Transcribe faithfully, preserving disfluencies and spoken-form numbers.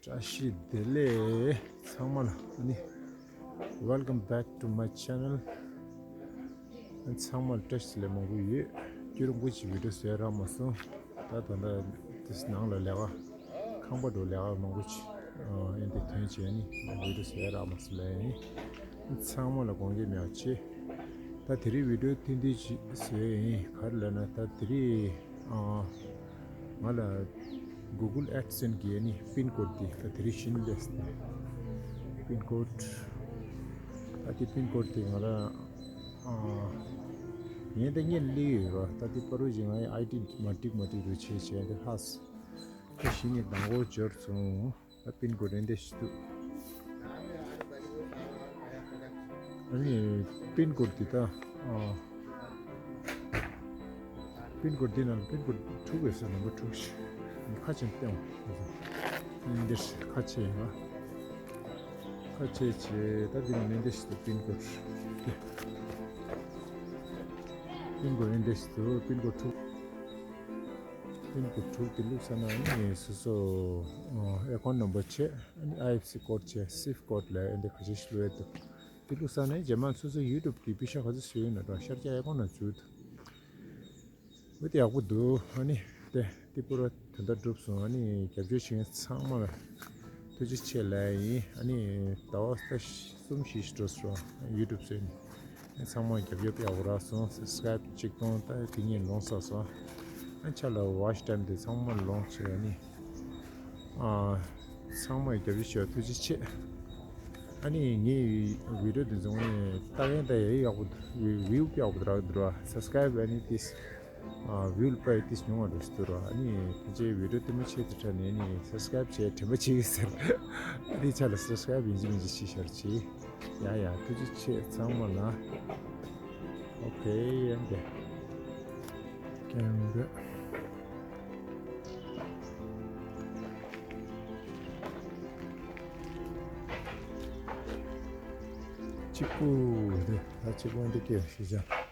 བཀྲ་ཤིས་བདེ་ལེགས་ཚང་མ་ལ། ཨ་ནི། Welcome back to my channel. ཚང་མ་ལ་བཀྲ་ཤིས་བདེ་ལེགས་མང་པོ་ཡོད། སྐྱོ་རུང་པོ་ཅིག་བི་ཌིའོ་བཟོས་རག་མ་སོང་། ད་ད་ལྟ་དེ་ནང་ལ་ལས་ཀ་ཁང་པ་འགྲོ་ལས་ཀ་མང་པོ་ཅིག་ཨེ་འདི་ཐོན་བྱས་ནི་བི་ཌིའོ་བཟོས་རག་མ་སོང་ལས་ཡིན། ཚང་མ་ལ་དགོངས་འགལ་མེད་པ་བྱེད། ད་དེ་རིང་བི་ཌིའོ་ཐུང་ཐུང་ཅིག་བཟོས་ཡིན། ག་རེ་ལབ་ན་ད་དེ་རིང་ཨ། ང་ལ་Google AdSense གི་ནི་པིན་ཀོཌ་འདི་ད་དེ་རིང་ཤིན་ལས་ཏེ། པིན་ཀོཌ། ད་དེ་པིན་ཀོཌ་དེ་ང་ལ་ཨ། ངས་ད་ངས་སླེབས་ཡོད་ར། ད་དེ་པར་རོ་ཅིག་ང་ཡི་ཨའི་ཌི་མ་འགྲིག་མ་འགྲིག་རུ་བྱས་བྱས་ཏེ་ལྷག་སོང་། ད་གཞི་ནས་དང་པོ་འབྱོར་སོང་། ད་པིན་ཀོཌ་རེ་འདྲ་ཞིག་འདུག་ཨ་ནི་པིན་ཀོཌ་འདི་ད་ཨ། པིན་ཀོཌ་འདི་ནང་པིན་ཀོཌ་དྲུག་ཡོད་ས་ནམ་བར་དྲུག་ཞིག་ཁ་ཆེམས་བསྟན་འོང་། འདིར་ཁ་ཆེ་ཡིན་ལ། ཁ་ཆེ་ཆེ་ད་འདི་ནང་འདི་ཞིག་ཏུ་པིན་ཀོཌ། པིན་ཀོཌ་འདི་ཞིག་ཏུ་པིན་ཀོཌ་དྲུག་པིན་ཀོཌ་དྲུག་དེ་བླུགས་ས་ན་ནི་སོ་སོ་ཨེ་ཀའུནཊ་ནམ་བར་བྱས། ཨ་ནི་ཨའི་ཨེཕ་སི་ཀོཌ་བྱས། སིབ་ཀོཌ་ལ་ཨེ་འདི་ཁ་ཆེ་ཞིག་བླུགས་ཡོད་འདུག་དེ་བླུགས་ས་ནས་རྗེས་མ་སོ་སོ་ཡུ་ཊུབ་གི་པི་ཤ་ག་ཚོད་བཟོས་ཡོད་ན་འགྲོ་ཤར་རྒྱག་ཨེ་ཀའུནཊ་ནང་བཙུགས་འདུག་འོ་དེ་ཡག་པོ་འདུག་ཨ་ནི་དེ་ཏི་པུ་ར་དོན་དག་འགྲུབ་སོང་། ཨ་ནི་རྒྱབ་སྐྱོར་བྱེད་མཁན་ཚང་མ་ལ་ཐུགས་རྗེ་ཆེ་ལབ་ཡིན། ཨ་ནི་ཟླ་བ་ས་གསུམ་བཞི་ཞིག་འགྲོ་སོང་ཡུ་ཊུབ་བཟོས་ནས། ཨ་ནི་ཚང་མ་རྒྱབ་སྐྱོར་ཡག་པོ་རག་སོང་། སབ་སི་ཀ་རའིབ་གཅིག་སྟོང་ད་དེ་ཉིད་ལོངས་སོ་སོང་། ཨ་ནི་ཆ་ལ་ཝ་ཆི་ཊའིམ་དེ་ཚང་མ་ལོངས་བྱས། ཨ་ནི། ཨ། ཚང་མས་རྒྱབ་སྐྱོར་བྱས་ཐུགས་རྗེ་ཆེ། ཨ་ནི་ངའི་བི་ཌིའོ་དེ་ཚོ་ནི་ལྟ་མཁན་ད་ཡག་ཡག་པོ་འདུག་ཝི་ཝིའུ་ཡག་པོ་རག་འདུག་ར། སབ་སི་ཀ་རའིབ་ཨ་ནི་ཏིས་ཨ་ཝིའུ་ལ་པའི་ཏིས་ཉུང་བ་འདུག་སྟུ་ར། ཨ་ནི་ཕལ་ཆེར་བི་ཌིའོ་དེ་མ་བྱེད་དུ་དྲན་ནས་ནི་སབ་སི་ཀ་རའིབ་བྱས་དྲན་པ་བྱེད་ཀྱི་ཟེར། ཨ་ནི་ཆ་ལ་སབ་སི་ཀ་རའིབ་ཡིན་གཅིག་མིན་གཅིག་བྱེད་ཤར་གྱིས། ཡ་ཡ་ཐུགས་རྗེ་ཆེ་ཚང་མ་ལ། ཨོ་ཁེ་ཡ་འདི། ཀེམ་ར། གཅིག་པུ་འདི་ད་གཅིག་པུ་འདི་སྐྱེ་ཤེས་བྱ།